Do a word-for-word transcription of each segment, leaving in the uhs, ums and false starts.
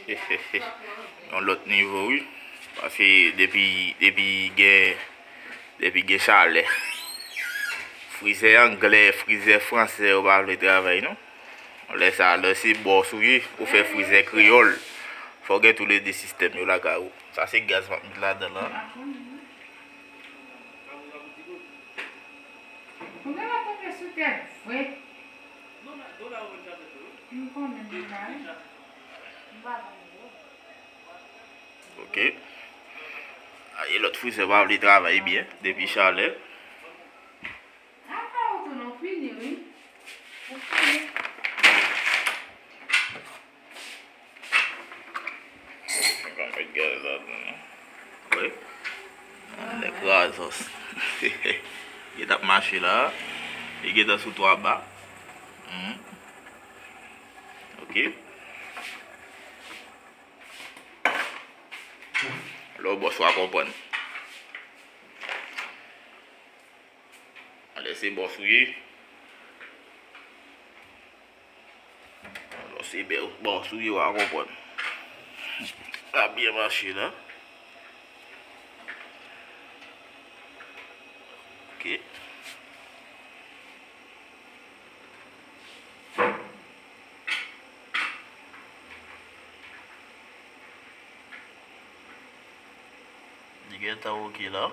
Yon lòt nivo, wi. Paske depi, depi gen, depi gen chalè, frizè anglè, frizè fransè, yo pa vle travay, non. Lè sa, lè se bòs ou ye, ou fè frizè kreyòl, fò w gen toulede sistèm yo lakay ou. Sa se gaz m ap met ladan l lan. Ou genlè tonbe sou tèt vre. M konnen m pa, m pa konn gwo. Ok. Aye, lòt frizè pa vle travay byen depi chalè. Apa ou tou nou fini, wi. Ou fini. Mwen ka met gaz ladan, non. Wi. Nèg razòs. Li t ap mache la. Li gentan sou twa ba. Mhm. Ok. Lè w bòs, w a konprann. Lè se bòs ou ye. Lè se bè-, bòs ou ye, w a konprann. Sa byen mache la. Ok. Li gentan ok la.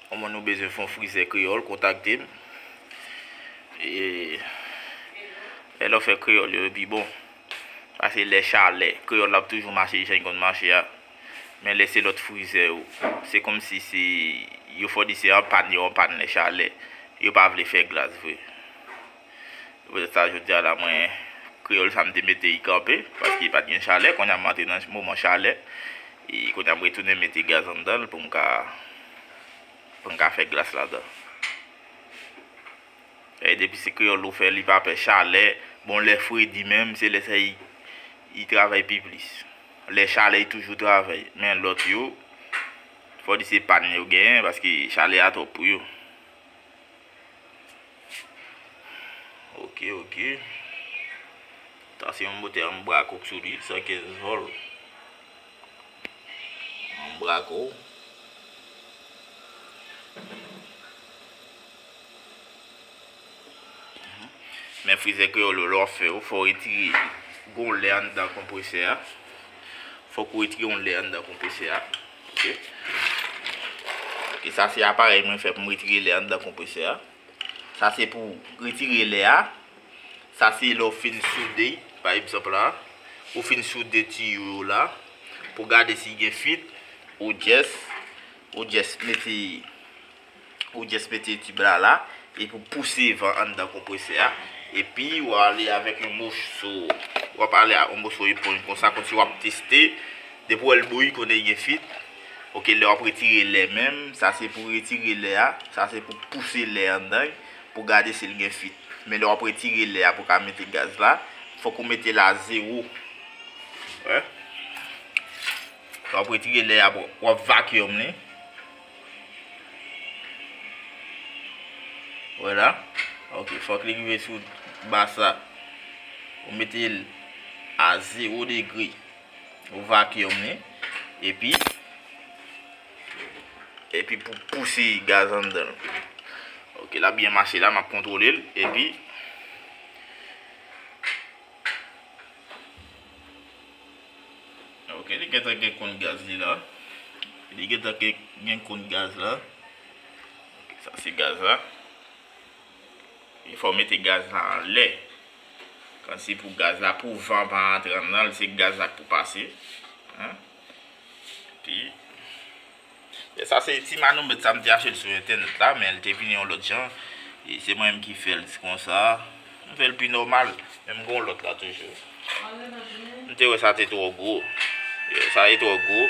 Kòman nou bezwen fè yon frizè kreyòl, kontakte m. E lè w fè kreyòl yo, yo pi bon. Paske lè chalè, kreyòl la ap toujou mache jan l konn mache a. Men lè se lòt frizè yo, se kòmsi se, yo fò di se an pàn, yo an pàn lè chalè. Yo pa vle fè gaz vre. Se poutèt sa, jodi a la, mwen, kreyòl sa, m te mete l kanpe, paske pa t gen chalè. Kounye a, m antre nan moman chalè. E kounye a, m retounen mete gaz anndan l pou m ka, pou m ka fè glas ladan. E depi se kreyòl ou fè, li pa pè chalè. Bon, lè fredi menm, se lè sa li, li travay pi plis. Lè chalè, li toujou travay. Men lòt yo, fò di se pàn yo genyen, paske chalè a twòp pou yo. Ok, ok. Sa se yon motè Embraco k sou li, san kenz vòl. Embraco. Men frizè kreyòl yo, lè w ap fè yo, fò w retire gon lè anndan konpresè a. Fòk ou retire yon lè anndan konpresè a. Ok. Ok, sa se aparèy mwen fè pou m retire lè anndan konpresè a. Sa se pou retire lè a. Sa se lè w fin soude, pa egzanp la, ou fin soude tiyo yo la, pou gade si gen fuit, ou just, ou just mete, ou just mete tib la la, epi w pouse van anndan konpresè a, epi w ale avèk yon moso, w ap ale ak yon moso eponj konsa, kòmsi w ap teste, depi w wè l bouyi, konnen gen fuit. Ok, lè w ap retire lè menm, sa se pou retire lè a, sa se pou pouse lè anndan, pou gade si l gen fuit. Men lè w ap retire lè a pou ka mete gaz la, fòk ou mete l a zewo. Wè? Lè w ap retire lè a, w ap vacuum li. Wè la. Ok, fòk li rive sou ba sa. Ou mete l a zewo degre. Ou vacuum li. Epi, epi pou pouse gaz anndan l. Ok, l ap byen mache la, m ap kontwole l. Epi, ok, li gentan gen konn gaz li la. Li gentan gen, gen konn gaz la. Ok, sa se gaz la. E fò w mete gaz la anlè. Kòmsi pou gaz la, pou van pa antre anndan l, se gaz la k pou pase. Hein? Epi, e sa se ti manomèt sa, m te achte l sou entènèt la, men l te vini yon lòt jan. E se mwen menm ki fè l konsa. M fè l pi nòmal, men m gen yon lòt la toujou. M te wè sa te twò gwo. Sa te twò gwo.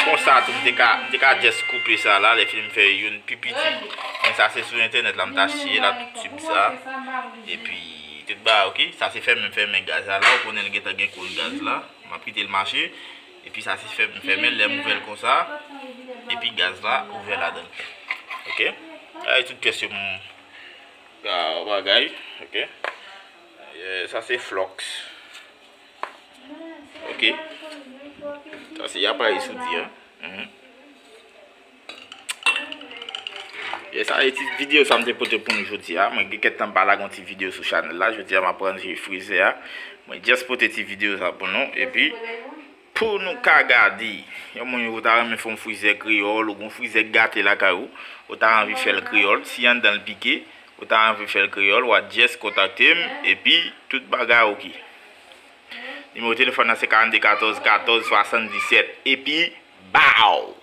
Konsa tou, m te ka, m te ka just koupe sa la, lè fini m fè youn pi piti. Men sa se sou entènèt la m t achte la, tout tib sa. Epi, tout bagay, ok. Sa se fèmen, fèmen gaz la la. Ou konnen l gentan gen konn gaz la. M ap kite l mache. Epi sa se fèmen, fèmen, lè m ouvè l konsa. Epi gaz la ouvè ladan l. Ok. Ay, tout pyès yo m ka bagay. Ok. Yeah, sa se flox. Ok. Sa se aparèy soudi a. Mhm. Yeah, sa e ti videyo sa m te pote pou nou jodi a. Mwen gen kèk tan m pa lage yon ti videyo sou chanèl la. Jodi a m ap range frizè a. Mwen just pote ti videyo sa pou nou. Epi pou nou ka gade, yon moun ou ta renmen fè yon frizè kreyòl, ou gen yon frizè gate lakay ou, ou ta anvi fè l kreyòl, si anndan l pike, ou ta anvi fè l kreyòl, w a just kontakte m, epi tout bagay ok. Nimewo telefòn nan se karannde katòz katòz swasanndisèt. Epi, bow!